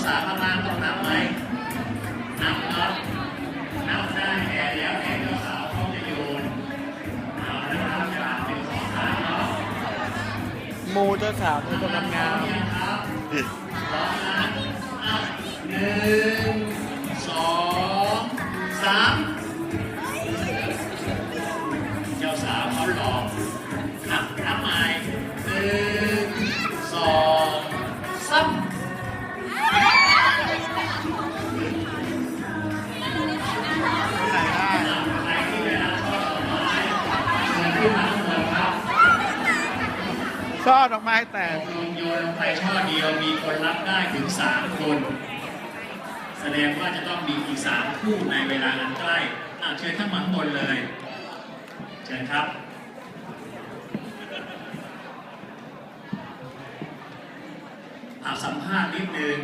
ສາວຂ້າງລ່າງຕ້ອງນັບໄໝ? ນັບເນາະ ນັບໄດ້ແດ່ແລ້ວແຕ່ເຈົ້າສາວເຂົາຈະໂຍນ. ເອົາລະ ນັບ ສາມ ໜຶ່ງ ສອງ ສາມ ເນາະ. ໝູ່ເຈົ້າສາວມີຄົນງາມໆ. ພ້ອມນະ? ອ່ະ ໜຶ່ງ ສອງ ສາມ. ເຈົ້າສາວເຂົາຫຼອກ. ນັບ ນັບໃໝ່ ໜຶ່ງ ສອງ ສາມ. ຊ່ອດອກໄມ້ແຕກ ໂຍນລົງໄປຊ່ອດຽວ ມີຄົນຮັບໄດ້ເຖິງສາມຄົນ ສະແດງວ່າຈະຕ້ອງມີອີກສາມຄູ່ໃນເວລາອັນໃກ້. ອ່ະ ເຊີນຂຶ້ນມາຂ້າງບົນເລີຍ ເຊີນຄັບ. ອ່າ ສຳພາດນິດໜຶ່ງ